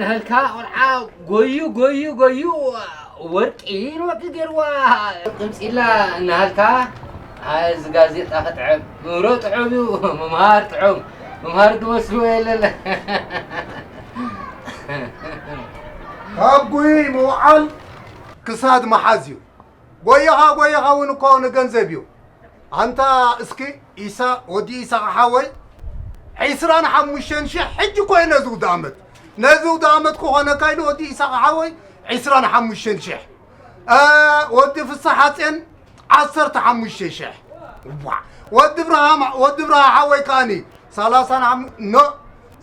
ናህልካ ቆልዓ ጎዩ ጎዩ ጎዩ ወርቂ ንወርቂ ገይርዋ። ቅምፂላ ናህልካ። እዚ ጋዜጣ ክጥዕም ምሮ ጥዑም እዩ። ምምሃር ጥዑም። ምምሃር ትመስልዎ የለለ። ካብ ጉይ ምውዓል ክሳድ መሓዝ እዩ። ጎይኻ ጎይኻ እውን እኮ ንገንዘብ እዩ። ኣንታ እስኪ ኢሳ፣ ወዲ ኢሳቕ ሓወይ፣ ዒስራን ሓሙሽተን ሽሕ ሕጂ እኮ እዩ ነዚ ውድኣመት። ነዚ ውድኣመት ክኾነካ ኢሉ ወዲ ኢሳቕ ሓወይ ዒስራን ሓሙሽተን ሽሕ። እ፣ ወዲ ፍስሓጼን ዓሰርተ ሓሙሽተ ሽሕ። ዋ፣ ወዲ ብርሃ፣ ወዲ ብርሃ ሓወይ ከኣኒ ሰላሳ ኖ፣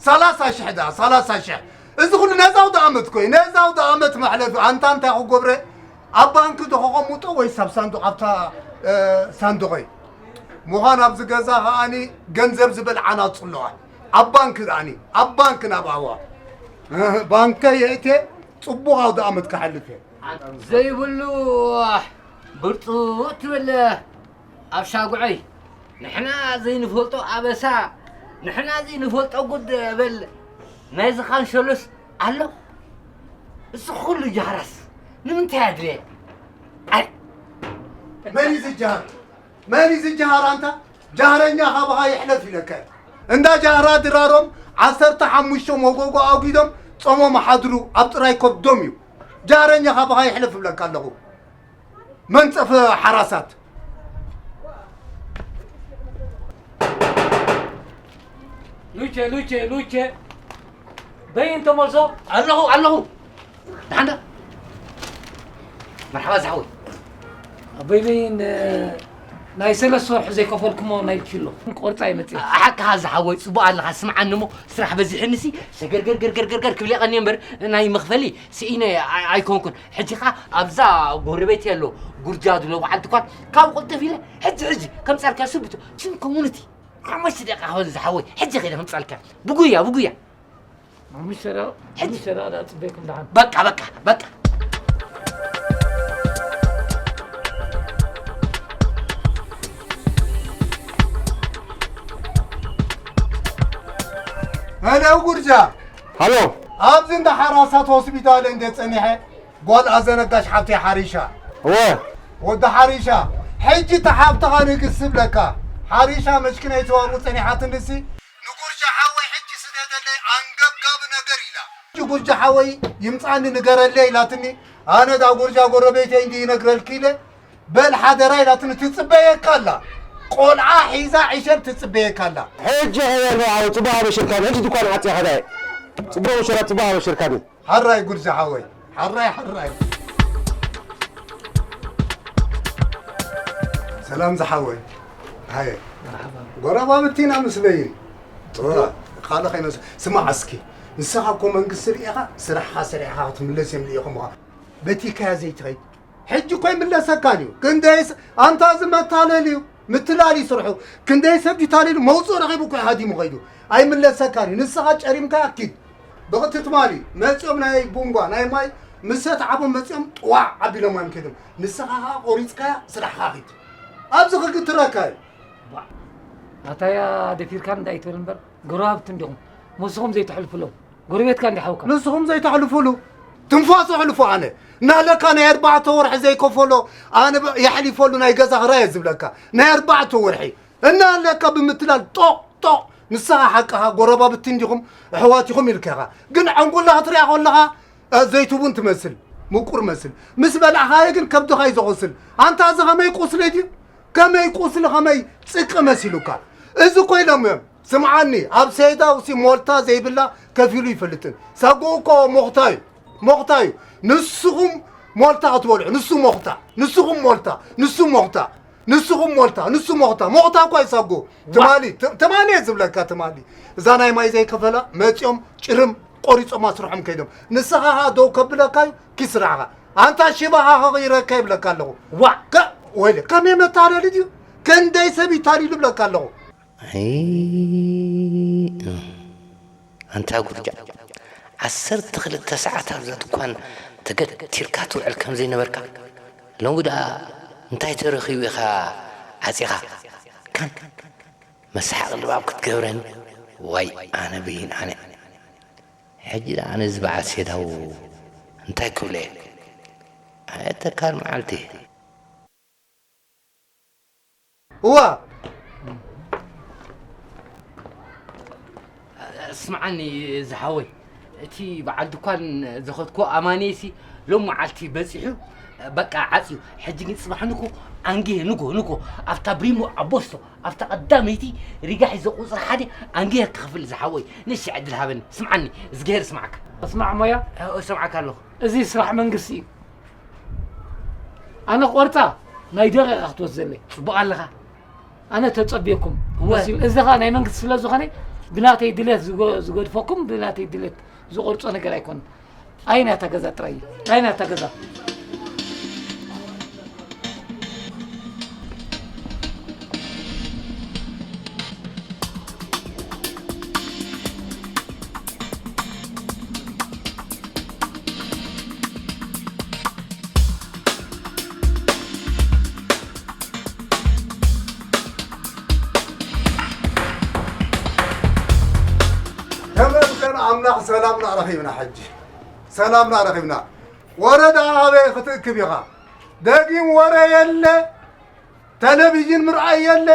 ሰላሳ ሽሕ ደኣ፣ ሰላሳ ሽሕ። እዚ ኩሉ ነዛ ውድኣመት እኮ እዩ። ነዛ ውድኣመት መሕለፊ ኣንታ እንታይ ክገብረ? ኣብ ባንክ ዶ ከቐምጦ ወይስ ኣብ ሳንዱቕ፣ ኣብታ፣ እ፣ ሳንዱቐይ? ምዃን ኣብዚ ገዛ ከኣኒ ገንዘብ ዝበልዓና ጽለዋ። ኣብ ባንክ ደኣኒ፣ ኣብ ባንክ ናብ ኣዋ። ባንከ የእቴ ጽቡቕ ኣውደ ኣመት ከሕልፍ እየ። ዘይብሉ ብርጹ ትብል ኣብ ሻጉዐይ። ንሕና ዘይንፈልጦ ኣበሳ፣ ንሕና ዘይንፈልጦ ጉድ በል። ናይዚ ካንሸሎስ ኣሎ። እዚ ኩሉ ጃህራስ ንምንታይ ኣድልየ? ኣይ፣ መን እዩ ዝጀሃር? መን እዩ ዝጀሃር? ኣንታ ጃህረኛ ካባኻ ይሕለፍ ኢለካ። እንዳ ጃህራ ድራሮም ዓሰርተ ሓሙሽተ መጎጎ ኣጉዶም ጾሞም ሓድሩ ኣብ ጥራይ ከብዶም እዩ። ጃህረኛ ካባኻ ይሕለፍ እብለካ ኣለኹ። መንጸፍ ሓራሳት። ሉቼ፣ ሉቼ፣ ሉቼ። በይን ተመልሶ። ኣለኹ፣ ኣለኹ። ደሓን ዶ? መርሓባ ዝሓወይ። ኣቦይ በይን፣ እ፣ ናይ ሰለስተ ወርሒ ዘይከፈልኩሞ ናይ ኪሎ ቆርጻ ይመጽእ። ሓቅኻ ዝሓወይ፣ ጽቡቕ ኣለኻ። ስምዓኒ እሞ ስራሕ በዚሕንሲ ሰገርገር ገርገር ገርገር ክብል የቐኒ እምበር ናይ መኽፈሊ ስኢነ ኣይ-፣ ኣይኮንኩን። ሕጂ ኸኣ ኣብዛ ጎረቤት ኣሎ ጉርጃ ዝብሎ በዓል ድኳን ካብ ቅልጥፍ ኢለ ሕጂ ሕጂ ከምጻልካ ስብቶ ችን ኮሙኒቲ ሓሙሽተ ደቂቃ ኸበል ዝሓወይ፣ ሕጂ ኸይደ ከምጻልካ። ብጉያ፣ ብጉያ። ሓሙሽተ ደቂቃ፣ ሕጂ። ሓሙሽተ ደቂቃ ደኣ ጽበየኩም ደሓን። በቃ፣ በቃ፣ በቃ። ሄሎ ጉርጃ። ሃሎ። ኣብዚ እንዳ ሓራሳት ሆስፒታል እንደ ጸኒሐ ጓል ኣዘነጋሽ ሓብተይ ሓሪሻ። እወ። ወዲ ሓሪሻ፣ ሕጂ እታ ሓብትኻ ንግስ እብለካ። ሓሪሻ መሽኪናይ ተዋሙ ጸኒሓትንሲ፣ ንጉርጃ ሓወይ ሕጂ ስደደለይ ኣንገብጋቢ ነገር ኢላ። ሕጂ ጉርጃ ሓወይ ይምጻኒ ንገረለይ ኢላትኒ። ኣነ ዳ ጉርጃ ጎረቤተይ እንዲ ይነግረልኪ ኢለ፣ በል ሓደራ ኢላትኒ ትጽበየካ ኣላ። ቆልዓ ሒዛ ዕሸል ትጽበየካ ኣላ። ሕጂ ኸየር በዓው ጽቡቕ ኣበሽርካኒ። ሕጂ ድኳን ዓጽያ ኸዳየ። ጽቡቕ ምሸራት ጽቡቕ ኣበሽርካኒ። ሓራይ ጉድ ዝሓወይ፣ ሓራይ፣ ሓራይ። ሰላም ዝሓወይ። ሃየ። መርሓባ። ጎረባብቲ ኢና ምስ በይን። ጥሩ። ካልእ ከይመስ-፣ ስማዕ እስኪ። ንስኻ እኮ መንግስቲ ርኢኻ፣ ስራሕኻ ሰሪሕኻ ክትምለስ እዮም ልኢኹምኻ። በቲካያ ዘይትኸይድ። ሕጂ እኮ ይምለሰካን እዩ። ክንደይስ-፣ ኣንታ እዚ መታለል እዩ። ምትላል እዩ ስርሑ። ክንደይ ሰብ ድዩ ታሊሉ መውፅእ ረኺቡ እኮ እዩ ሃዲሙ ኸይዱ። ኣይምለሰካን እዩ። ንስኻ ጨሪምካ ኣኪድ። ብኽቲ ትማሊ መፂኦም ናይ ቡንጓ ናይ ማይ ምስ ሰትዓቦም መፂኦም ጥዋዕ ኣቢሎም እዮም ከይዶም። ንስኻ ኸዓ ቆሪፅካያ ስራሕኻ ኺድ። ኣብዚ ክግትረካ እዩ። ኣታያ ደፊርካን እንዳይትብል እምበር ጎረባብቲ እንዲኹም። ምስኹም ዘይተሕልፉሎም። ጎረቤትካ እንዲ ሓውካ። ንስኹም ዘይተሕልፉሉ። ትንፋሱ ኣሕልፉ ኣነ። እናለካ ናይ ኣርባዕተ ወርሒ ዘይከፈሎ፣ ኣነ ብ-፣ የሕሊፈሉ ናይ ገዛ ክራይ እየ ዝብለካ። ናይ ኣርባዕተ ወርሒ። እናለካ ብምትላል ጦቕ፣ ጦቕ። ንስኻ ሓቅኻ ጎረባብቲ እንዲኹም፣ ኣሕዋት ኢኹም ኢልካ ኢኻ። ግን ዕንጉላ ክትሪኣ ከለኻ፣ እ፣ ዘይትቡን ትመስል። ምቁር መስል። ምስ በላዕኻዮ ግን ከብድኻ እዩ ዘቑስል። ኣንታ እዚ ኸመይ ቁስሊ ድዩ? ከመይ ቁስሊ፣ ኸመይ ጽቂ መሲሉካ? እዚ እኮ ኢሎም እዮም። ስምዓኒ፣ ኣብ ሰይዳውሲ ሞልታ ዘይብላ ከፊሉ ይፈልጥን። ሳጎ እኮ ሞኽታ እዩ። ሞኽታ እዩ። ንስኹም ሞልታ ክትበልዑ፣ ንሱ ሞኽታ። ንስኹም ሞልታ፣ ንሱ ሞኽታ። ንስኹም ሞልታ፣ ንሱ ሞኽታ። ሞኽታ እኮ እዩ ሳጎ። ዋ! ትማሊ፣ ት-፣ ትማሊ እየ ዝብለካ፣ ትማሊ። እዛ ናይ ማይ ዘይከፈላ መጺኦም ጭርም ቆሪጾም ኣስርሖም ከይዶም። ንስኻ ኸኣ ደው ከብለካ እዩ ኪስ ስራሕኻ። ኣንታ ሽባኻ ኸቕይረካ ይብለካ ኣለኹ። ዋ! ከ-፣ ወይለ፣ ከመይ መታለሊ ድዩ? ክንደይ ሰብ ይታሊሉ ይብለካ ኣለኹ። ኣይ፣ ኣንታ ጉርጃ፣ ዓሰርተ ክልተ ሰዓት ኣብዛ ድኳን ተገቲርካ ትውዕል ከም ዘይነበርካ፣ ሎሚ ደኣ እንታይ ተረኺቡ ኢኻ ዓጺኻ? ካን መሳሕቕ ልባም ክትገብረኒ? ዋይ፣ ኣነ ብይን ኣነ። ሕጂ ደኣ ነዚ በዓል ሴዳው እንታይ ክብሎ እየ? ኣየተካል መዓልቲ። እዋ ስምዓኒ ዝሓወይ፣ እቲ በዓል ድኳን ዝኸድኩዎ ኣማንየሲ ሎም መዓልቲ በፂሑ፣ በቃ ዓፅዩ። ሕጂ ግን ፅባሕ ንግሆ ኣንጊሀ ንግሆ ንግሆ ኣብታ ብሪሞ ኣቦስቶ ኣብታ ቀዳመይቲ ሪጋ ሒዘ ቁፅሪ ሓደ ኣንጊሀ ክኸፍል ዝሓወይ። ንእሽተይ ዕድል ሃበኒ። ስምዓኒ፣ እዝግሄር ስምዓካ። ስማዕ ሞያ፣ እሰምዓካ ኣለኹ። እዚ ስራሕ መንግስቲ እዩ። ኣነ ቆርፃ ናይ ደቂቃ ክትወስደለይ። ፅቡቕ ኣለኻ። ኣነ ተፀብየኩም። እወ። እዚ ኸዓ ናይ መንግስቲ ስለ ዝኾነ ብናተይ ድሌት ዝገ- ዝገድፈኩም ብናተይ ድሌት ዝቆርፆ ነገር ኣይኮነን። ኣይ ናታ ገዛ ጥራይ እዩ። ኣይ ናታ ገዛ። ተመስገን ኣምላኽ ሰላምና ረኺብና። ሕጂ ሰላምና ረኺብና። ወረ ደኣ ኣበይ ክትእክብ ኢኻ? ደጊም ወረ የለ፣ ተለቪዥን ምርኣይ የለ፣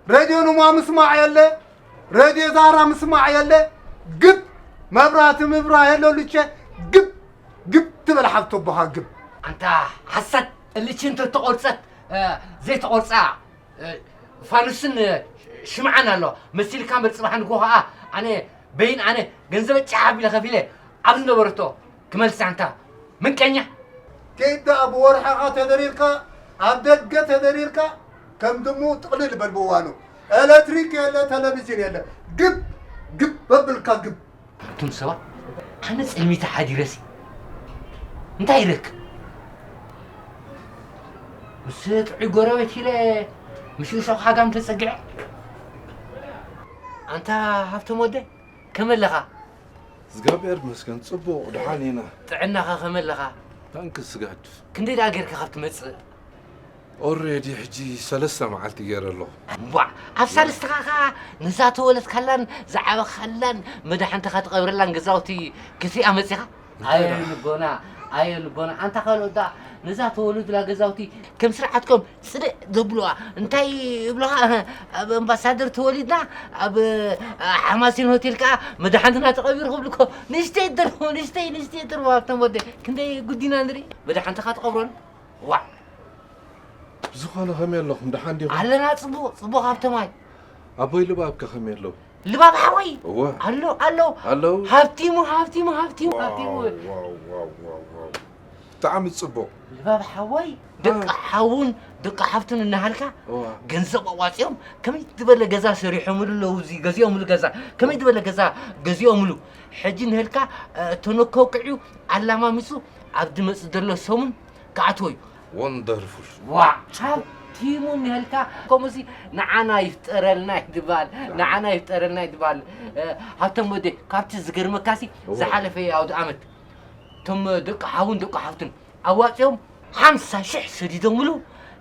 ሬድዮ ንማ ምስማዕ የለ፣ ሬድዮ ዛራ ምስማዕ የለ። ግብ መብራህቲ ምብራህ የለ። ልቸ ግብ ግብ ትበል ሓፍቶ ኣቦኻ ግብ። ኣንታ ሓሳድ፣ ልቺ እንተተቆርፀት ዘይተቆርፃ ፋኑስን ሽምዓን ኣሎ መሲልካ እምበር፣ ፅባሕ ንግሆ ከዓ ኣነ በይን ኣነ ገንዘበ ጫሕ ኣቢለ ከፊለ ኣብ ዝነበረቶ ክመልሳ። ኣንታ ምንቀኛ። ከይዳ ብወርሕኻ ተደሪርካ ኣብ ደገ ተደሪርካ ከም ድሙ ጥቕልል በል ብእዋኑ። ኤለትሪክ የለ፣ ቴሌቪዥን የለ። ግብ ግብ በብልካ ግብ። ኣቱም ሰባት፣ ኣነ ጽልሚት ሓዲረሲ እንታይ ይረክብ? ምስ ጥዑይ ጎረቤት ኢለ ምስ እሾኽ ሓጋም ተጸግዐ። ኣንታ ሃብቶም ወደይ፣ ከመይ ኣለኻ? እግዚኣብሔር ይመስገን ጽቡቕ ደሓን ኢና። ጥዕናኻ ከመይ ኣለኻ? ታንክስ ስጋድ። ክንደይ ደኣ ጌርካ ካብ ትመጽእ? ኦሬዲ ሕጂ ሰለስተ መዓልቲ ገይረ ኣለኹ። እምቧዕ፣ ኣብ ሳልስትኻ ኸኣ ነዛ ተወለድካላን ዝዓበኻላን መዳሕንትኻ ትቐብረላን ገዛውቲ ክትሪኣ መጺኻ? ኣየ ልቦና፣ ኣየ ልቦና። ኣንታ ካልኦት ደኣ ነዛ ተወለዱላ ገዛውቲ ከም ስርዓትኩም ጽድእ ዘብሉዋ እንታይ ይብሉኻ? ኣብ ኣምባሳደር ተወሊድና ኣብ ሓማሴን ሆቴል ከኣ መዳሕንትና ተቐቢሩ ክብሉ እኮ ንእሽተይ ይደርፉ፣ ንእሽተይ ንእሽተይ ይደርፉ። ሃብቶም ወደይ ክንደይ ጉዲና ንርኢ መዳሕንትኻ ትቐብረሉ። ዋዕ! ብዝኾነ ከመይ ኣለኹም? ደሓን ዲኹም? ኣለና ጽቡቕ፣ ጽቡቕ ሃብተማይ። ኣቦይ ልባብ ከ ከመይ ኣለዉ? ልባብ ሓወይ እወ። ኣሎ ኣሎ ኣለዉ? ሃብቲሙ ሃብቲሙ ሃብቲሙ ሃብቲሙ። ዋው፣ ዋው፣ ዋው፣ ዋው፣ ዋው። ብጣዕሚ ጽቡቕ። ልባብ ሓወይ ደቂ ሓውን ደቂ ሓፍቱን እናሃልካ እወ። ገንዘብ ኣዋፂኦም ከመይ ዝበለ ገዛ ሰሪሖምሉ ኣለዉ። እዚ ገዚኦምሉ ገዛ ከመይ ዝበለ ገዛ ገዚኦምሉ። ሕጂ ንህልካ ተነከውቅዕዩ ኣላማሚሱ ኣብ ዝመፅእ ዘሎ ሰሙን ክኣትዎ እዩ። ወንደርፉል። ዋ ሃብቲሙ ንህልካ ከምኡሲ ንዓና ይፍጠረልና ይትበሃል፣ ንዓና ይፍጠረልና ይትበሃል። ሃብቶም ወደይ ካብቲ ዝገርመካሲ ዝሓለፈ ኣውደ ኣመት እቶም ደቂ ሓውን ደቂ ሓፍቱን ኣዋፂኦም ሓምሳ ሽሕ ሰዲዶምሉ።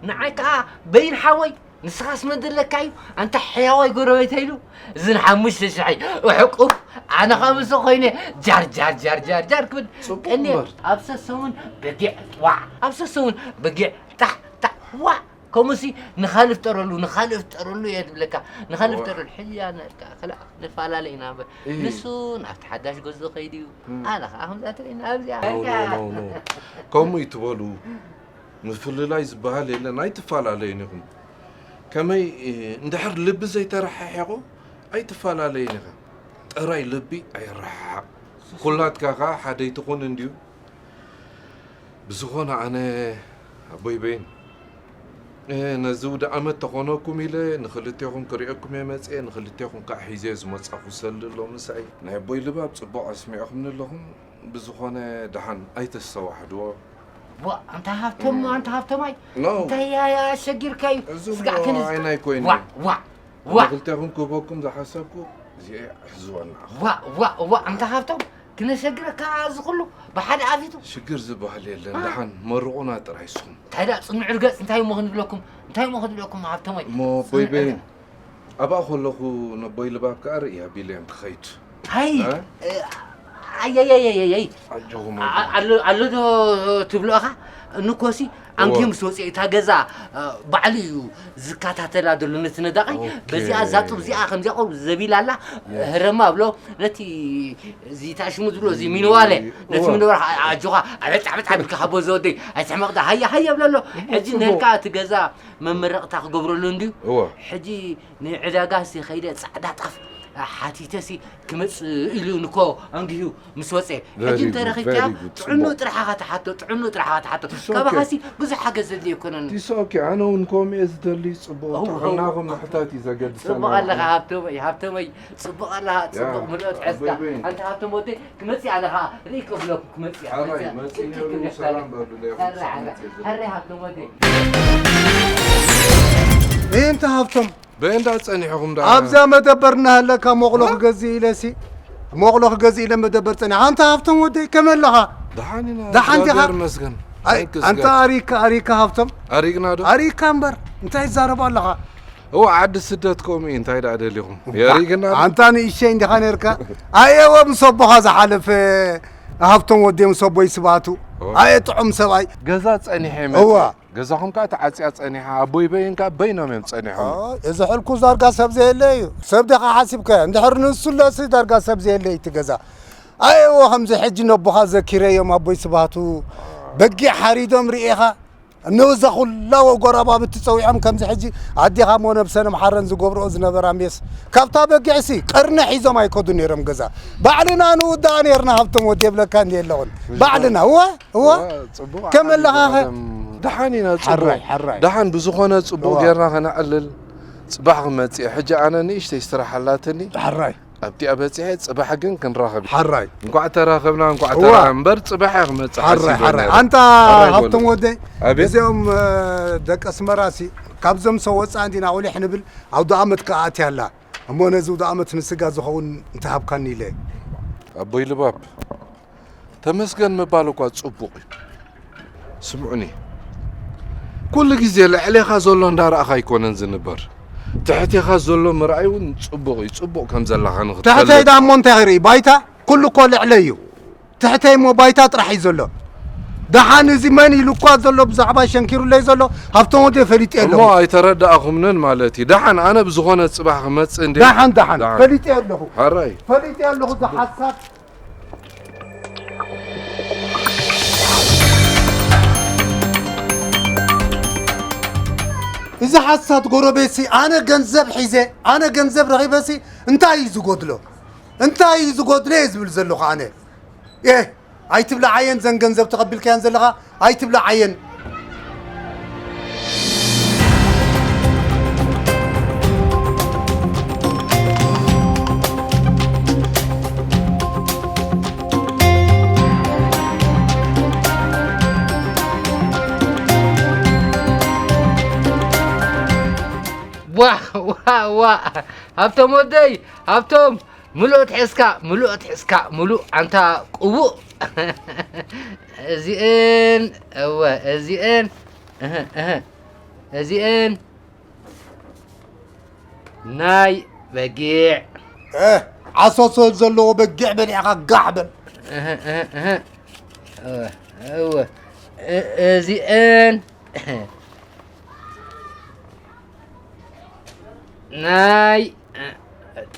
ንዓይ ከዓ በይን ሓወይ ንስኻስ መን ዘለካ እዩ ኣንታ ሕያዋይ ጎረቤተይ ኢሉ። እዝን ሓሙሽተ ሽሕ እሕቁፍ ኣነ ከምዚ ኮይነ ጃር ጃር ጃር ጃር ጃር ክብል ጽቡቕ ቀንየ እምበር። ኣብ ሰሰሙን በጊዕ ዋዕ ኣብ ሰሰሙን በጊዕ ጣሕ ጣሕ ዋዕ። ከምኡሲ ንኻልእ ፍጠረሉ ንኻልእ ፍጠረሉ እየ ዝብለካ። ንኻልእ ዋዕ። ፍጠረሉ ሕጂ ኣነ ከላ ንፈላለ ኢና እምበር እይ። ንሱ ናብቲ ሓዳሽ ገዝኡ ከይዱ እዩ። ኣነ ከዓ ከምዛ ትርእኒ ኣብዚኣ ኖ፣ ኖ፣ ኖ፣ ኖ። ከምኡ ይትበሉ። ምፍልላይ ዝበሃል የለን። ኣይትፈላለዩን ኢኹም። ከመይ፣ እ፣ እንድሕር ልቢ ዘይተረሓሒቑ ኣይትፈላለዩን ኢኻ። ጥራይ ልቢ ኣይረሓሓቕ። ኩላትካ ኸዓ ሓደ ይትኹን እንድዩ። ብዝኾነ ኣነ ኣቦይ በይን፣ እ፣ ነዚ ውደ ኣመት ተኾነኩም ኢለ ንኽልቴኹም ክርእየኩም እየ መጽየ፣ ንኽልቴኹም ከዓ ሒዘ ዝመጻኹ ሰልዲ ኣሎ ምሳይ። ናይ ኣቦይ ልባብ ጽቡቕ ኣስሚዕኹምኒ ኣለኹም። ብዝኾነ ደሓን ኣይተስተዋሕድዎ። ዋ ኣንታ ሃብቶም ኣንታ ሃብቶማይ ኖ። እንታይ ያያ ኣሸጊርካ እዩ እዙም ስጋዕ ክንዝ ዓይን ኣይኮይኑ። ዋ ዋ ዋ ንኽልቴኹም ክህበኩም ዝሓሰብኩ እዚአ ሕዝወና። ዋ ዋ ዋ ኣንታ ሃብቶም ክነሸግረካ እዚ ኩሉ ብሓደ ኣፊቱ ሽግር ዝበሃል የለን። ደሓን መርቑና ጥራይ ስኹም። እንታይ ደኣ ጽኑዕ ርገጽ እንታይ እሞ ክንብለኩም እንታይ እሞ ክንብለኩም ሃብቶማይ እሞ ኣቦይ በይን ኣብኣ ከለኹ ነቦይ ልባብ ከኣ ርእያ ቢልዮም ክኸይድ። ሃይ እ? እ፣ ኣየየየየይ ኣጆኹም ኣሎ ኣሎ ዶ ትብሎ ኢኻ? እንኮሲ ኣንጊሁ ምስ ወፅኦ እታ ገዛ ባዕሉ እዩ ዝከታተላ ዘሎ ነቲ ነዳቐይ። በዚኣ እዛ ጡብ እዚኣ ከምዚኣ ቆብ ዘቢላ ኣላ። ህረማ ብሎ ነቲ እዚ ታሽሙ ዝብሎ እዚ ሚንዋለ ነቲ ሚንዋለ ኣጆኻ ኣበጣ ኣበጣ ብልካ ሃቦ ዘወደይ ኣይትሕመቕዳ ሃያ ሃያ ብሎ ኣሎ። ሕጂ ነርካ እቲ ገዛ መመረቕታ ክገብረሉ እንድዩ። ሕጂ ንዕዳጋ ሲ ኸይደ ጻዕዳ ጣፍ ሓቲተ ሲ ክመጽእ ኢሉ ንኮ ኣንጊሁ ምስ ወጸ ሕጂ እንተ ረኺብካዮ ጥዕኑ ጥራሕ ኢኻ ትሓቶ ጥዕኑ ጥራሕ ኢኻ ትሓቶ። ካባኻ ሲ ብዙሕ ሓገዝ ዘድልዮ ኣይኮነን። ዲስ ኦኬ ኣነ እውን ከምኡ እየ ዝደሊ። ጽቡቕ ጥዕናኹም ምሕታት እዩ ዘገድሰና። ጽቡቕ ኣለኻ ሃብተመይ ሃብተመይ ጽቡቕ ኣለኻ ጽቡቕ ምልኦት ሕዝካ። ኣንታ ሃብቶም ወደይ ክመጽእ ኣለኻ ርኢ ከብለኩ ክመጽእ እያ። ምእንቲ ሃብቶም በእንዳ ጸኒሕኹም ዳ ኣብዛ መደበር እናሃለካ ሞቕሎ ክገዝእ ኢለሲ ሞቕሎ ክገዝእ ኢለ መደበር ጸኒሕ። ኣንታ ሃብቶም ወደይ ከመይ ኣለኻ? ደሓን ኢና ደሓን ዲኻ? መስገን ኣንታ ኣሪካ ኣሪካ ሃብቶም ኣሪግና ዶ ኣሪካ እምበር እንታይ ይዛረብ ኣለኻ? እዋ ዓዲ ስደት ከምኡ እዩ እንታይ ደኣ ደሊኹም የሪግና ኣንታ ንእሸይ እንዲኻ ነርካ ኣየወ ምስ ኣቦኻ ዝሓለፈ ሃብቶም ወዴ ምስ ኣቦይ ስባቱ ኣየ ጥዑም ሰብኣይ ገዛ ጸኒሐ እዋ ገዛኹም ከዓ ተዓፅያ ፀኒሓ ኣቦይ በይን ከዓ በይኖም እዮም ፀኒሖም እዚ ሕልኩስ ዳርጋ ሰብ ዘየለ እዩ ሰብ ዲኻ ሓሲብካ እንድሕር ንሱለሲ ዳርጋ ሰብ ዘየለ እዩ እቲ ገዛ ኣየወ ከምዚ ሕጂ ነቦኻ ዘኪረዮም ኣቦይ ስባቱ በጊዕ ሓሪዶም ርኤኻ እነሆ እዛ ኩላ ጎረባብቲ ጸዊዖም ከምዚ ሕጂ ኣዴኻ እሞ ነብሰን ኣምሓረን ዝገብርኦ ዝነበራ ሜስ ካብታ በጊዕሲ ቀርኒ ሒዞም ኣይከዱ ነይሮም ገዛ ባዕልና ንውዳኣ ነይርና ሃብቶም ወዲ የብለካ እንዲ የለኹን ባዕልና እወ እወ ከመለኻኸ ደሓን ኢና ጽቡቕ ደሓን ብዝኾነ ጽቡቕ ጌርና ከነዕልል ጽባሕ ክመጽእ ሕጂ ኣነ ንእሽተይ ስራሕ ኣላትኒ ሓራይ ኣብቲኣ በጺሐ ጽባሕ ግን ክንራኸብ ኢና። ሓራይ እንኳዕ ተራኸብና እንኳዕ ተራ እምበር ጽባሕ እያ ክመጽእ ሓራይ ሓራይ ኣንታ ሃብቶም ወደይ ኣቤት። እዚኦም እ፣ ደቂ ኣስመራሲ ካብዞም ሰው ወፃ እንዲና ቁሊሕ ንብል ኣብ ዶኣመት ከኣትያ ኣላ እሞ ነዚ ዶኣመት ንስጋ ዝኸውን እንተሃብካኒ ኢለ ኣቦይ ልባብ ተመስገን ምባል እኳ ጽቡቕ እዩ። ስምዑኒ፣ ኩሉ ግዜ ልዕሌኻ ዘሎ እንዳረኣኻ ኣይኮነን ዝንበር። ትሕቴኻ ዘሎ ምርኣይ እውን ጽቡቕ እዩ። ጽቡቕ ከም ዘለኻ ንኽትፈልጥ። ትሕተይ ዳሞ እንታይ ክርኢ? ባይታ ኩሉ እኮ ልዕለይ እዩ። ትሕተይ እሞ ባይታ ጥራሕ እዩ ዘሎ። ደሓን እዚ መን ኢሉ እኳ ዘሎ ብዛዕባ ሸንኪሩለይ ዘሎ ሃብቶም ወደ ፈሊጠ እሞ ኣለኹ። ኣይተረዳእኹምንን ማለት እዩ። ደሓን ኣነ ብዝኾነ ጽባሕ ክመጽእ እንድየ። ደሓን ደሓን ደሓን። ፈሊጠ ኣለኹ። ሕራይ። ፈሊጠ ኣለኹ ዝሓሳብ እዚ ሓሳት ጎረቤትሲ ኣነ ገንዘብ ሒዘ ኣነ ገንዘብ ረኺበሲ እንታይ እዩ ዝጎድሎ እንታይ እዩ ዝጎድሎ እየ ዝብል ዘለኹ ኣነ እ ኣይትብላዓየን ዘን ገንዘብ ተቐቢልካየን ዘለኻ ኣይትብላዓየን ዋ ዋ ዋ ሃብቶም ወደይ ሃብቶም ምሉእ ትሕዝካ ምሉእ ትሕዝካ ምሉእ ኣንታ ቅቡእ እዚእን እወ እዚእን እህ እህ እዚእን ናይ በጊዕ ዓሶ ስለ ዘለዎ በጊዕ በሊዕኻ ጋሕ በል እዚአን ናይ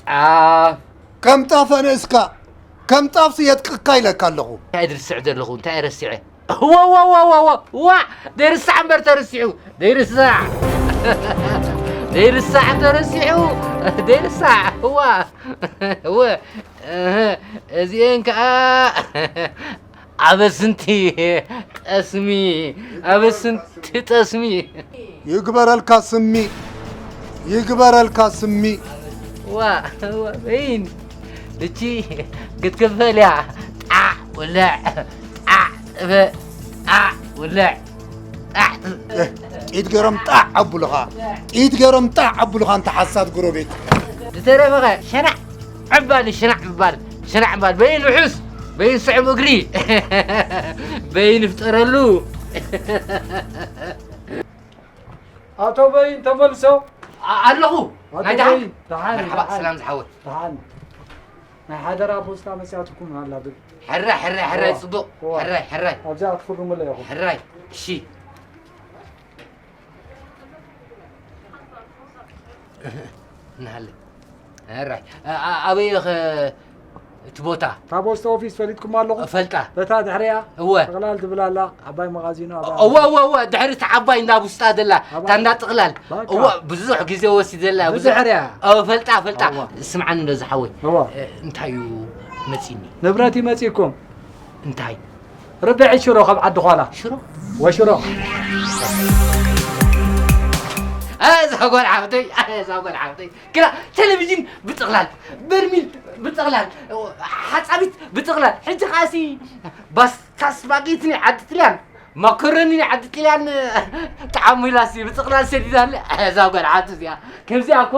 ጣፍ ከም ጣፍ ኣነእስካ ከም ጣፍሲ የጥቅካ ኢለካ ኣለኹ እንታይ ድርስዕ ዘለኹ እንታይ ረሲዐ ዋዋዋዋዋ ዋ ደይርሳዕ እምበር ተረሲዑ ደይርሳዕ ደይርሳዕ ተረሲዑ ደይርሳዕ ዋ ወ እዚአን ከዓ ኣበስንቲ ጠስሚ ኣበስንቲ ጠስሚ ይግበረልካ ስሚ ይግበረልካ ስሚ ዋ ዋ በይን እቺ ክትክፈል እያ ጣዕ ውልዕ ጣዕ ጥበ ጣዕ ውልዕ ጣዕ ጢት ገይሮም ጣዕ ኣቡልኻ ጢት ገይሮም ጣዕ ኣቡልኻ እንተ ሓሳድ ጎረቤት ዝተረፈኸ ሸናዕ ዕባል ሽናዕ ምባል ሽናዕ ምባል በይን ውሑስ በይን ስዕም እግሪ በይን ይፍጠረሉ ኣቶ በይን ተመልሶ ኣለኹ ናይ ደሓን መርሓባ ሰላም ዝሓወት ደሓን ናይ ሓደራ ፖስታ መፅያትኩም ኣላ ብል ሕራይ፣ ሕራይ፣ ሕራይ፣ እዋ፣ ጽቡቕ። እዋ። ሕራይ፣ ሕራይ። ኣብዚኣ ክትፍርሙለይ ኢኹም። ሕራይ። እሺ። ንሃለ። ሕራይ። ኣ-፣ ኣ-፣ ኣበይ ኢኸ እቲ ቦታ? እታ ፖስት ኦፊስ ፈሊጥኩም ኣለኹም? እፈልጣ። በታ ድሕሪኣ እወ። ጠቕላል ትብል ኣላ፣ ዓባይ መቓዚኖ ኣብኣ። እወ፣ እወ፣ እወ። ድሕሪ እቲ ዓባይ እንዳ ውስጣ ዘላ፣ ኣብኣ። እታ እንዳ ጥቕላል። በቃ። እወ፣ ብዙሕ ግዜ ወሲደላ፣ ብዙሕ። ብድሕሪኣ። እወ፣ ፈልጣ፣ ፈልጣ። እወ። ስምዓኒ እንዶ ዝሓወይ። እወ። እ፣ እንታይ እዩ መጺኒ? ንብረት ይመጺእኩም። እንታይ? ርብዒ ሽሮ ካብ ዓዲ ዃላ። ሽሮ? ወሽሮ። እ፣ እዛ ጓል ሓፍተይ፣ እ፣ እዛ ጓል ሓፍተይ። ግና ቴሌቪዥን ብጥቕላል፣ በርሚል ብጥቕላል፣ ሓጻቢት ብጥቕላል። ሕጂ ኸኣሲ ባስታ ስፓጌቲ ናይ ዓዲ ጥልያን፣ ማኮረኒ ናይ ዓዲ ጥልያን፣ ጣዕሙ ኢላሲ ብጥቕላል ሰዲዳለ። እዛ ጓል ዓቱ እዚኣ። ከምዚኣ እኮ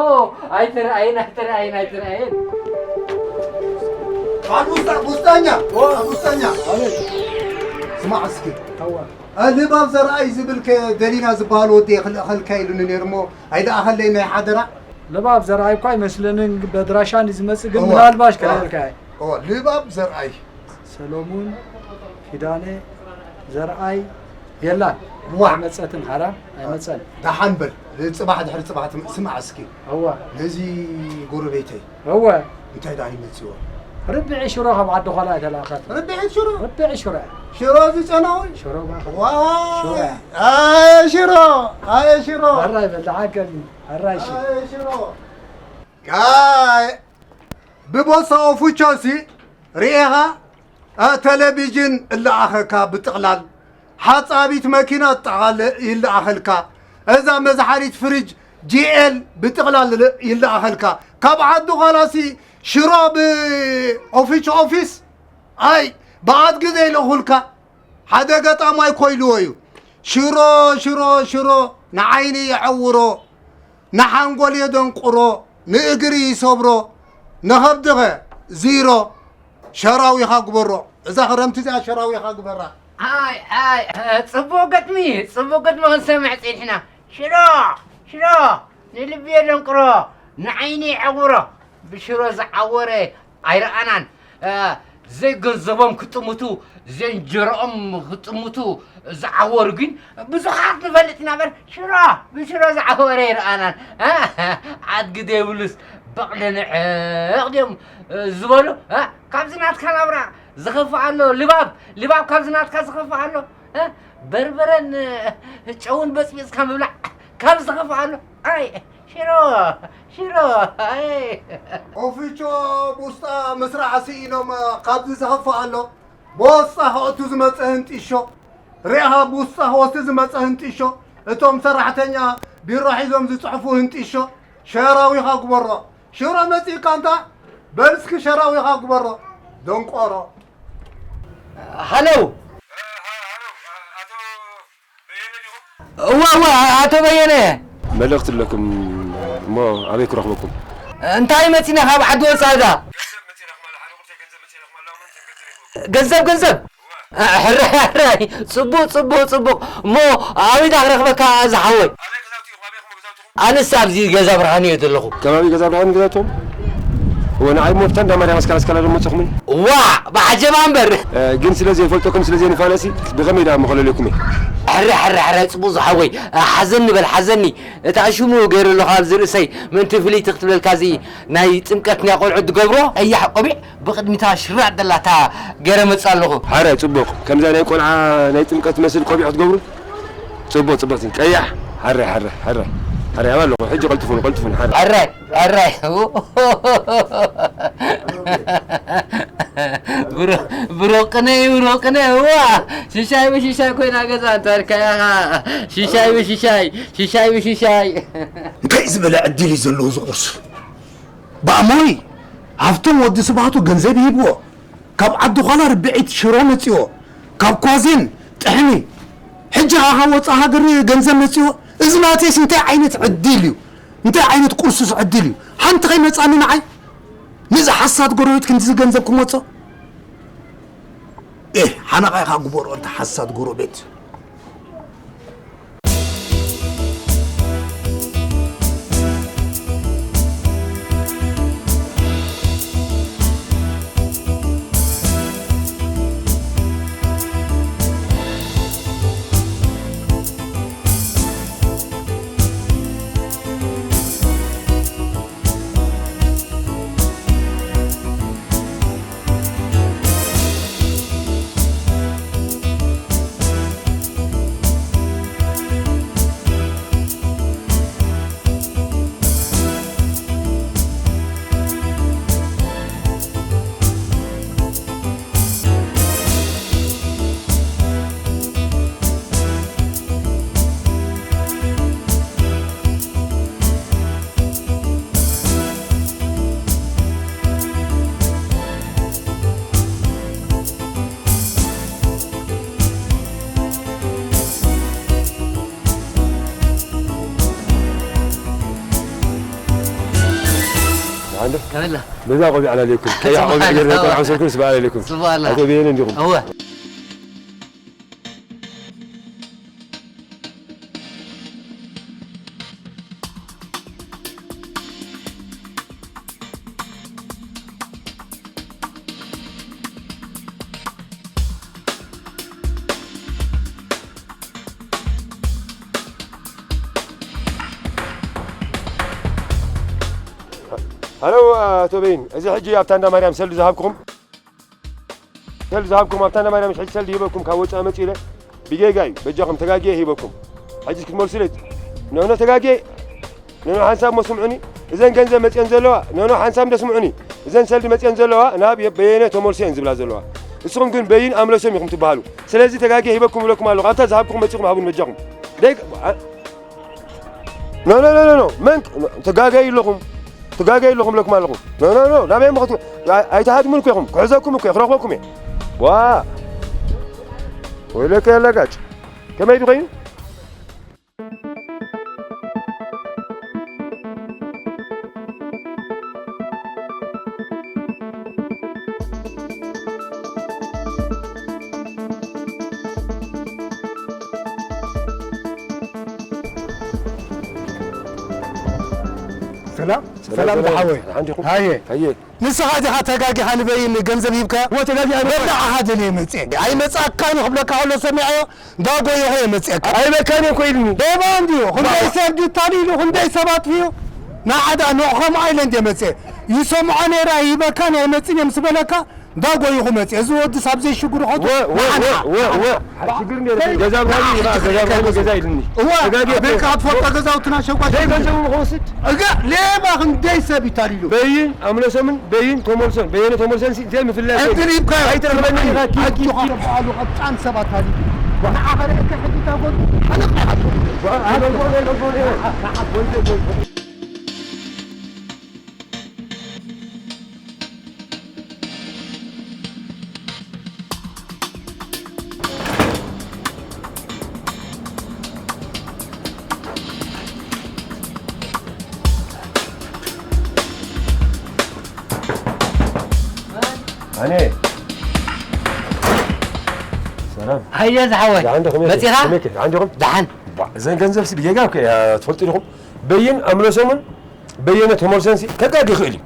ኣይተረኣየን፣ ኣይተረኣየን፣ ኣይተረኣየን። ባል ሙስጣ-፣ ሙስጣኛ፣ ባል ሙስጣኛ። ስማዕ እስኪ። እዋ። እ፣ ልባብ ዘርኣይ ዝብል ከ ደሊና ዝበሃል ወዲ እየ ክልእኸልካ ኢሉኒ ነይሩ እሞ ኣይደኣኸለይ ናይ ሓደራ። ልባብ ዘርኣይ እኳ ኣይመስለንን፣ በድራሻ ንዝመጽእ ግን እዋ። ምናልባሽ እዋ። ከልእልካ እየ። እዋ፣ ልባብ ዘርኣይ። ሰሎሙን ኪዳነ ዘርኣይ የላን። እዋ። ኣይመጸትን ሓራም ኣይመጸን። ደሓን በል። ጽባሕ ድሕሪ ጽባሕ ትም-፣ ስማዕ እስኪ። እዋ። ነዚ ጎረቤተይ እወ። እንታይ ደኣ ይመጽዎ? ርብዒ ሽሮ ካብ ዓዲ ኾላ እተላእኸት። ርብዒ ሽሮ? ርብዒ ሽሮ እያ። ሽሮ ዝጨናዊ? ሽሮ ባኸ። ዋይ! ሽሮ እያ። ኣየ ሽሮ! ኣየ ሽሮ! ኣራይ በል፣ ደሓን ከሚ። ኣራይ ሺ። ኣየ ሽሮ! ካይ! ብቦሳ ኦፉቾሲ ርኤኻ? እ፣ ቴሌቪዥን እለኣኸካ ብጥቕላል። ሓጻቢት መኪና ጠቓል ይለኣኸልካ። እዛ መዝሓሊት ፍሪጅ ጂ ኤል ብጥቕላል ይለኣኸልካ። ካብ ዓዲ ዃላሲ ሽሮ ብኦፊስ ኦፊስ ኣይ ብኣድጊ ዘይልእኹልካ። ሓደ ገጣማይ ኮይልዎ እዩ። ሽሮ ሽሮ ሽሮ ንዓይኒ የዐውሮ፣ ንሓንጎል የደንቁሮ፣ ንእግሪ ይሰብሮ፣ ንኸብድኸ ዚሮ። ሸራዊኻ ግበሮ። እዛ ክረምቲ እዚኣ ሸራዊኻ ግበራ። ኣይ ኣይ፣ ጽቡቕ ገጥሚ፣ ጽቡቕ ገጥሚ ክንሰምዕ ጸኒሕና። ሽሮ ሽሮ ንልቢ የደንቅሮ፣ ንዓይኒ የዕውሮ። ብሽሮ ዝዓወረ ኣይረኣናን። እ፣ ዘይገንዘቦም ክጥምቱ፣ ዘይእንጀርኦም ክጥምቱ ዝዓወሩ ግን ብዙሓት ንፈልጥ ኢና እምበር፣ ሽሮ ብሽሮ ዝዓወረ ኣይረኣናን። እ፣ ኣድጊ ዘይብሉስ በቕሊ ንዕቕ ድዮም፣ እ፣ ዝበሉ። እ፣ ካብዚ ናትካ ናብራ ዝኸፍእ ኣሎ። ልባብ፣ ልባብ ካብዚ ናትካ ዝኸፍእ ኣሎ። እ፣ በርበረን፣ እ፣ ጨውን በጽቢጽካ ምብላዕ ካብ ዝኸፍእ ኣሎ። ኣይ፣ ሽሮ፣ ሽሮ፣ ኣይ። ኦፊቾ ቡስጣ ምስራሕ ስኢኖም፣ ካብዚ ዝኸፍእ ኣሎ። ቦስጣ ከእቱ ዝመጸ ህንጢሾ። ሪኢኻ ቡስጣ ክወስድ ዝመጸ ህንጢሾ። እቶም ሰራሕተኛ ቢሮ ሒዞም ዝጽሕፉ ህንጢሾ። ሸራዊኻ ግበሮ። ሽሮ መጺእካ እንታ? በል እስኪ ሸራዊኻ ግበሮ። ደንቆሮ። ሃሎ። እዋ፣ እዋ፣ ኣቶ በየነ። መልእኽቲ ኣለኩም እሞ ኣበይ ክረኽበኩም? እንታይ መጺና ካብ ዓዲ ወጻኢ ዳ? ገንዘብ፣ ገንዘብ። ሕራይ፣ ሕራይ። ጽቡቕ፣ ጽቡቕ፣ ጽቡቕ። እሞ ኣበይ ዳ ክረኽበካ ዝሓወይ? ኣነስ ኣብዚ ገዛ ብርሃን እየ ዘለኹ። ከባቢ ገዛ ብርሃን ገዛቶም? እወ፣ ንዓይ እሞ ብታ እንዳ ማርያም ኣስካላ ኣስካላ ደሞ መጻኹምኒ። ዋዕ! ብዓጀባ እምበር። እ፣ ግን ስለ ዘይፈልጠኩም፣ ስለ ዘይንፋለሲ፣ ብኸመይ ደኣ መኸለለኩም እየ? ሕረ፣ ሕረ፣ ሕረ፣ ጽቡቕ ዝሓወይ። እ፣ ሓዘኒ በል፣ ሓዘኒ። እታ ሽሙ ገይሩ ኣለኹ ኣብዚ ርእሰይ። ምእንቲ ፍልይቲ ክትብለልካ እዚ ናይ ጥምቀት ናይ ቆልዑ ትገብሮ ቀያሕ ቆቢዕ ብቕድሚታ ሽራጥ ዘላታ ገይረ መጽእ ኣለኹ። ሓራይ፣ ጽቡቕ። ከምዛ ናይ ቆልዓ ናይ ጥምቀት ትመስል ቆቢዕ ክትገብሩ? ጽቡቕ፣ ጽቡቕ። ቀያሕ። ሓራይ፣ ሓራይ፣ ሓራይ። ሓራይ፣ ኣብ ኣለኹ። ሕጂ ቀልጥፉኒ፣ ቀልጥፉኒ፣ ሓራይ። ሕራይ፣ ሕራይ። ብሮ-፣ ብሮቅነይ፣ ብሮቅነይ፣ እዋ። ሽሻይ ብሽሻይ ኮይና ገዛ እንተልካያ ኸኣ። ሽሻይ ብሽሻይ፣ ሽሻይ ብሽሻይ። እንታይ ዝበለ ዕድል እዩ ዘለዎ እዚ ቁርሲ? ብኣሞይ ሃብቶም ወዲ ስብሃቱ ገንዘብ ይህብዎ። ካብ ዓዲ ዃላ ርብዒት ሽሮ መጺዎ። ካብ ኳዜን ጥሕኒ። ሕጂ ኸኣ ካብ ወጻኢ ሃገር ገንዘብ መጺዎ። እዚ ናተይስ እንታይ ዓይነት ዕድል እዩ? እንታይ ዓይነት ቁርሱስ ዕድል እዩ? ሓንቲ ከይመጻኒ ንዓይ? ነዚ ሓሳድ ጎረቤት ክንድዚ ገንዘብ ክመጾ? ኤህ፣ ሓነቓ ኢኻ ግበሮ፣ ኣንታ ሓሳድ ጎረቤት። ከመላ? በዛ ቆቢዕ ኣላለኩም። ቀያሕ ቆቢዕ ገይረ ቆልዓ መሰልኩም ስብኣል ኣለኩም። ስብኣላ። ኣቶ በየነ እንዲኹም? እወ። ሃሎ፣ ኣቶ በይን፣ እዚ ሕጂ ኣብታ እንዳ ማርያም ሰልዲ ዝሃብኩም፣ ሰልዲ ዝሃብኩም ኣብታ እንዳ ማርያም ሕጂ ሰልዲ ሂበኩም ካብ ወፃኢ መፂኡ ኢለ ብጌጋ እዩ። በጃኹም ተጋግየ ሂበኩም። ሕጂ ክትመልሱ ኢለ፣ ኖ፣ ኖ፣ ተጋግየ፣ ኖ፣ ኖ፣ ሓንሳብ እሞ ስምዑኒ። እዘን ገንዘብ መፅየን ዘለዋ፣ ኖ፣ ኖ፣ ሓንሳብ እንደ ስምዑኒ። እዘን ሰልዲ መፅየን ዘለዋ ናብ በየነ ተመልሶ እየን ዝብላ ዘለዋ። ንስኹም ግን በይን ኣምለሶም ኢኹም ትበሃሉ። ስለዚ ተጋግየ ሂበኩም ይብለኩም ኣለኹ። ኣብታ ዝሃብኩም መፂኹም ሃቡኒ በጃኹም። ደይ-፣ ኖ፣ ኖ፣ ኖ፣ ኖ፣ ኖ። መን ትጋገዩ ኣለኹም? ትጋገዩ ኣለኹም ብለኩም ኣለኹ። ኖ፣ ኖ፣ ኖ። ናበይ እሞ ክት-፣ ኣይ-፣ ኣይትሃድሙን እኮ ኢኹም። ክሕዘኩም እኮ፣ ክረኽበኩም እየ። ዋ። ወይለከ ያላጋጭ። ከመይ ድዩ ኮይኑ? ሰላም፣ ሰላም ሰላም፣ ዝሓወይ። ሰላም ዲኹም? ሃየ። ሃየ። ንስኻ ዲኻ ተጋጊኻ ንበይን ገንዘብ ሂብካዮ? እወ፣ ተጋጊኻ ንበይን። ወላሂ፣ ኣሓ ደልየ መጽየ። ኣይመጽኣካን እዩ ክብለካ ከሎ ሰሚዐዮ፣ እንዳጎየኹ እየ መጽየካ። ኣይበካን እየ እኮ ኢሉኒ። ደባ እንድዩ። ክንደይ ዋ። ሰብ ድዩ ታሊሉ፣ ክንደይ ሰብ ኣጥፊኡ። ንዓዳ ንኡ ከምኡ ኢለ እንድየ መጽየ። ይሰምዖ ነይረ፣ ኣይበካን፣ ኣይመጽን እየ ምስ በለካ፣ እንዳጎይኹ መጽየ። እዚ ወዲ ሳብ ዘይሽግሩ ኸቱ ወ-፣ ወ-፣ ንዓና። ወ-፣ ወ-፣ ወ-፣ ሽግር እንደ ገዛ ብራኒ፣ ገዛ ብራኒ፣ ገዛ ኢልኒ። እዋ፣ ተጋጊ ቤት እኮ። ካብ ትፈልጦ ገዛውትና ሸጓ ዘይ ሽግር። ገንዘቡ ክወስድ? እጋ ሌባ ክንደይ ሰብ ይታሊሉ። በይን ኣምለሶምን በይን ተመልሶን፣ በየነ ተመልሶን ሲ-፣ ዘይምፍላጥ እዩ። ዕድል ይብካ። ኣይትረኽበኒ ኢኻ፣ ኪድ፣ ኪድ፣ ኣጆኻ ኪድ። በዓሉ ቀጣን ሰባት ታሊሉ። ንዓኸ ርእየካ ሕጂ ታጎል፣ ኣነ ቃሓቶ። ዋ-፣ ኣነ ጎል፣ ጎል፣ ጎል፣ ጎል። ኣነ። ሰላም። ሃየ ዝሓወይ። ደሓን ዶ፣ ከመይ መጺኻ? ከመይ ከ? ደሓን ዲኹም? ደሓን። ባ፣ እዘን ገንዘብ ሲ ብጌጋ እኮ እያ፣ ትፈልጡ ዲኹም? በይን ኣምለሶምን በየነ ተመልሰን ሲ ከጋግ ይኽእል እዩ።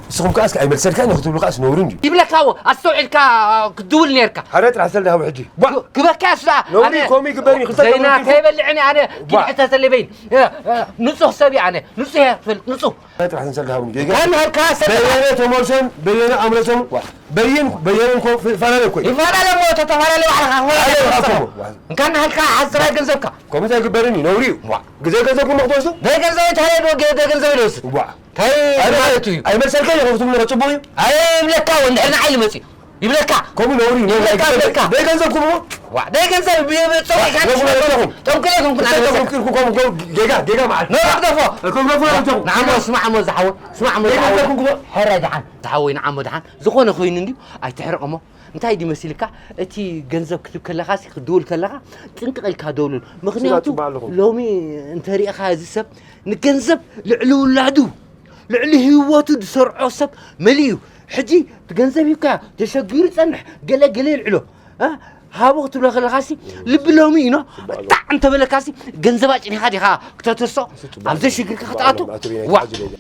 ንስኹም ከኣ እስኪ ኣይመልሰልካን እዩ ክትብሉ ከኣስ ነውሪ እንድዩ። ይብለካ፣ ኣስተውዒልካ ክትድውል ነርካ። ሓደ ጥራሕ ሰልዲ ሃቡ ሕጂ። ቧ! ክ-፣ ክበካ እሱ ደኣ። ነውሪ ኣነ ከምኡ ይግበር እዩ፣ ክልተ ዘይና ተመልኪፉ። ከይበልዕኒ ኣነ ቧ! ኪድ ሕተተለይ በይን። እ፣ እ፣ ንጹህ ሰብ እየ ኣነ። ንጹህ እየ ትፈልጥ፣ ንጹህ። ሓደ ጥራሕ ሰልዲ ሃቡኒ። ጌጋ። እንኳን ሃልካ ሰልዲ በየነ ተመልሰን፣ በየነ ኣምለሶም። ቧ! በይን፣ በየነ እኮ ፍ-፣ ፈላለ እኮ እዩ። ይፈላለ እሞ ተተፈላለ ባዕልኻ ክፈላለ ኣለ እኮ። እኮ። እንኳን ሃልካ ሓዝራ ገንዘብካ። ከምኡ እንታይ ይግበርን እዩ፣ ነውሪ እዩ። ቧ! ግዜ ገንዘብኩም ክትወስዱ? ደይ ገንዘብ ተረዶ፣ ገ-፣ ደይ ገንዘብ ይወስድ። ቧ! እንታይ ኣይ፣ ማለት እዩ? ኣይመልሰልካን እዩ፣ ከፍትም ነገር ጽቡቕ እዩ። ኣይ፣ ይብለካ፣ ወንድሕና ዓይሊ መጺ። ይብለካ። ከምኡ ነውሪ እዩ፣ ነውሪ ይብለካ፣ እዩ። ይብለካ። ደይ ገንዘብኩም እሞ? ዋ፣ ደይ ገንዘብ ብ-፣ ብ-፣ ጸዊዕካ ዋ፣ ንሽመ ገንዘብ። ጠንቁለ ይኹንኩን ኣነ ገንዘብ። ገንዘብ። ክልኩ ከምኡ ገ-፣ ጌጋ፣ ጌጋ ማለት። ነውሪ ግደፎ። ክብረፉ ነውሪ። ንዓሞ ስማዕ እሞ ዝሓወ፣ ስማዕ እሞ ነይ ዝሓወ። ገንዘብኩም ክቦ? ሕራይ ደሓን፣ ዝሓወይ ንዓሞ ደሓን። ዝኾነ ኮይኑ እንድዩ፣ ኣይትሕረቕ እሞ። እንታይ ድዩ መሲልካ? እቲ ገንዘብ ክትብ ከለኻሲ፣ ክትድውል ከለኻ፣ ጥንቅቕ ኢልካ ደውሉን። ምኽንያቱ፣ ስጋብ ጽባሕ ኣለኹም። ሎሚ እንተሪእኻ እዚ ሰብ ንገንዘብ ልዕሊ ውላዱ፣ ልዕሊ ህይወቱ ዝሰርዖ ሰብ መሊኡ እዩ። ሕጂ እቲ ገንዘብ ሂብካ ተሸጊሩ ይጸንሕ፣ ገለ ገለ ይልዕሎ። እ? ሃቦ ክትብሎ ከለኻሲ፣ ልቢ ሎሚ እዩ፣ ኖ? ጽባሕ ኣለኹም። ብጣዕ እንተበለካሲ፣ ገንዘብ ኣጭኒኻ ዲኻ ክተተርሶ? እሱ ጽባሕ ኣብ ኣለኹም። ዘሽግርካ ጽባሕ ክትኣቱ? ኣለኹም። ኣቶ ቤናይ ዋ! ተሓጅለ።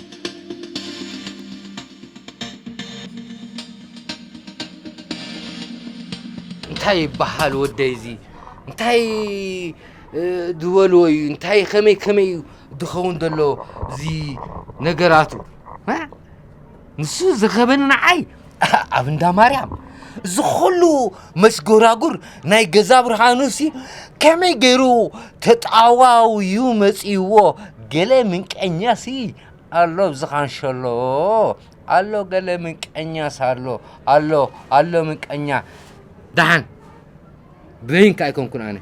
እንታይ ይበሃል ወደይ እዚ? እንታይ፣ እ፣ ዝበልዎ እዩ? እንታይ ከመይ ከመይ እዩ ዝኸውን ዘሎ እዚ ነገራቱ? እ? ንሱ ዝኸበኒ ንዓይ ኣብ እንዳ ማርያም። እዚ ኹሉ መሽጎራጉር ናይ ገዛ ብርሃኑሲ ከመይ ገይሩ ተጣዋውዩ መጺእዎ? ገለ ምንቀኛሲ ኣሎ ኣብዚ ካንሸሎ፣ ኣሎ ገለ ምንቀኛስ ኣሎ፣ ኣሎ፣ ኣሎ ምንቀኛ። ደሓን፣ በይንካ ኣይኮንኩን ኣነ።